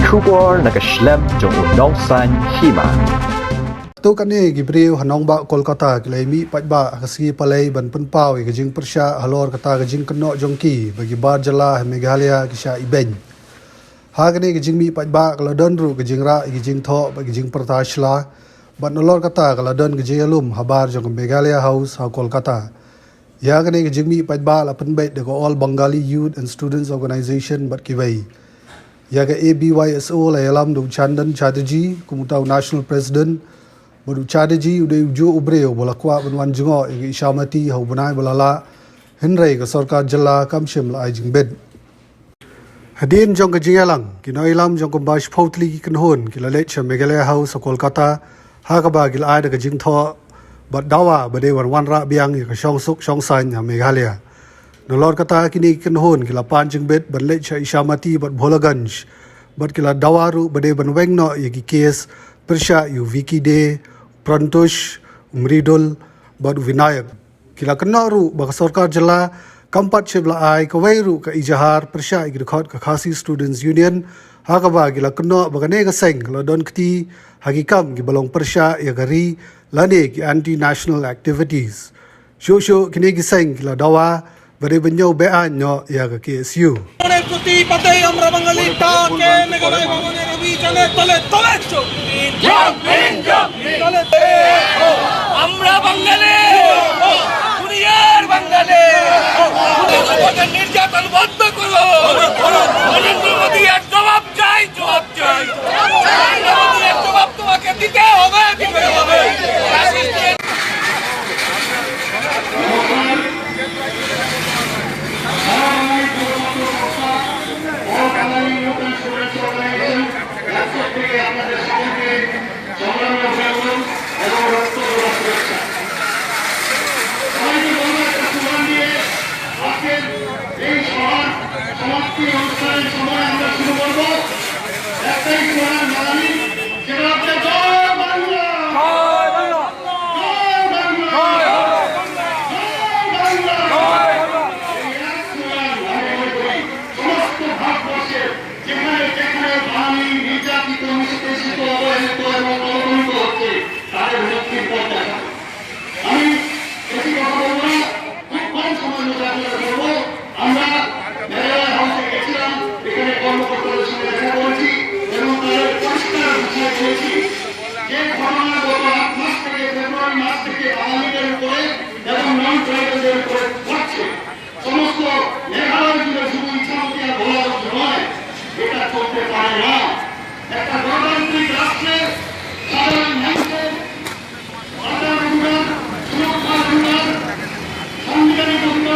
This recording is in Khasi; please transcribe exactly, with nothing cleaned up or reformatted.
Khubor na ka shlem jong u nongsan hima. To kane ki briew ha nongbah Kolkata ki la mih paidbah ha ka sngi Palei ban pynpaw ïa ka jingpyrshah halor kata ka jingkynnoh jong ki ba ki bar jylla ha Meghalaya ki shah ibeiñ. Ha kane ka jingmih paidbah ka la don ruh ka jingrah ïa ka jingthoh bad ka jingpyrta shla. Bad nalor kata ka la don ka jingïalum habar jong ka Meghalaya House ha Kolkata. Ïa kane ka jingmih paidbah la pynbeit da ka All Bengali Youth and Students Organization bad kiwei. Ïa ka A B Y S O la ïalam da u Chandan Chatterjee kum uta u National President. Bad u Chatterjee u dei u juh u briew ba la kwah ban wan jngoh ïa ka Isha Mati ha u bnai ba la lah. Hynrei ka sorkar jylla kam shym la ai jingbit. Hadien jong ka jingïalang, ki nongïalam jong kumba shiphew tylli ki kynhun ki la leit sha Meghalaya House ha Kolkata, ha kaba ki la ai da ka jingthoh bad dawa ba dei ban wanrah biang ïa ka shongsuk shongsaiñ ha Meghalaya. Nalor kata kine ki kynhun ki la pan jingbit ban leit sha Isha Mati bad Bholaganj, bad ki la dawa ruh ba dei ban weng noh ïa ki kes pyrshah ïa u Vicky Dey, Prantush, u Mridul bad u Vinayak. Ki la kynnoh ruh ba ka sorkar jylla kam pat shym la ai kawei ruh ka ejahar pyrshah ïa ki dkhot ka Khasi Students Union, ha kaba ki la kynnoh ba kane ka seng ka la don kti ha ki kam kiba long pyrshah ïa ka ri lane ki anti-national activities. Shuh shuh kine ki seng ki la dawa ba dei ban ñiew be-aiñ noh ïa ka K S U. মনের প্রতি পাতে আমরা বাঙালি, তাকে মেঘালয় ভবনের অভিযানে তলে তলে যোগ দিন। যোগ দিন, যোগ দিন। তলে তলে। আমরা বাঙালি, দুনিয়ার বাঙালি। মোদীর উপরে নির্যাতন বন্ধ করো। নরেন্দ্র মোদী, এক জবাব চাই, জবাব চাই। নরেন্দ্র মোদী, এক জবাব তোমাকে দিতে হবে, দিতে হবে। এই সভার সমাপ্তি অনুষ্ঠানের সময় আমরা শুরু করব। একটাই স্লোগান বাঙালি, সেটা হচ্ছে জয় বাংলা। জয় বাংলা! জয় বাংলা! এই এক স্লোগান আমি মনে করি সমস্ত ভারতবর্ষের যেখানে যেখানে বাঙালি নির্যাতিত, নিষ্পেষিত, অবহেলিত এবং অবদমিত হচ্ছে, তাদের মুক্তির পথ দেখাবে। আমি বেশি কথা বলবো না, খুব কম সময়ের মধ্যে আপনাদের বলবো, আমরা মেঘালয় হাউসে গেছিলাম, এখানে কর্মকর্তাদের সঙ্গে দেখা করেছি এবং তাদের পরিষ্কার বুঝিয়ে দিয়েছি যে ঘটনা গত আট মাস থেকে, ফেব্রুয়ারি মাস থেকে বাঙালিদের উপরে এবং নন ট্রাইবালদের উপরে ঘটছে। সমস্ত মেঘালয় জুড়ে শুধু ইছামতি আর ভোলাগঞ্জ নয়, এটা চলতে পারে না। একটা গণতান্ত্রিক রাষ্ট্রে সাধারণ মানুষের বাঁচার অধিকার, সুরক্ষার অধিকার, সাংবিধানিক অধিকার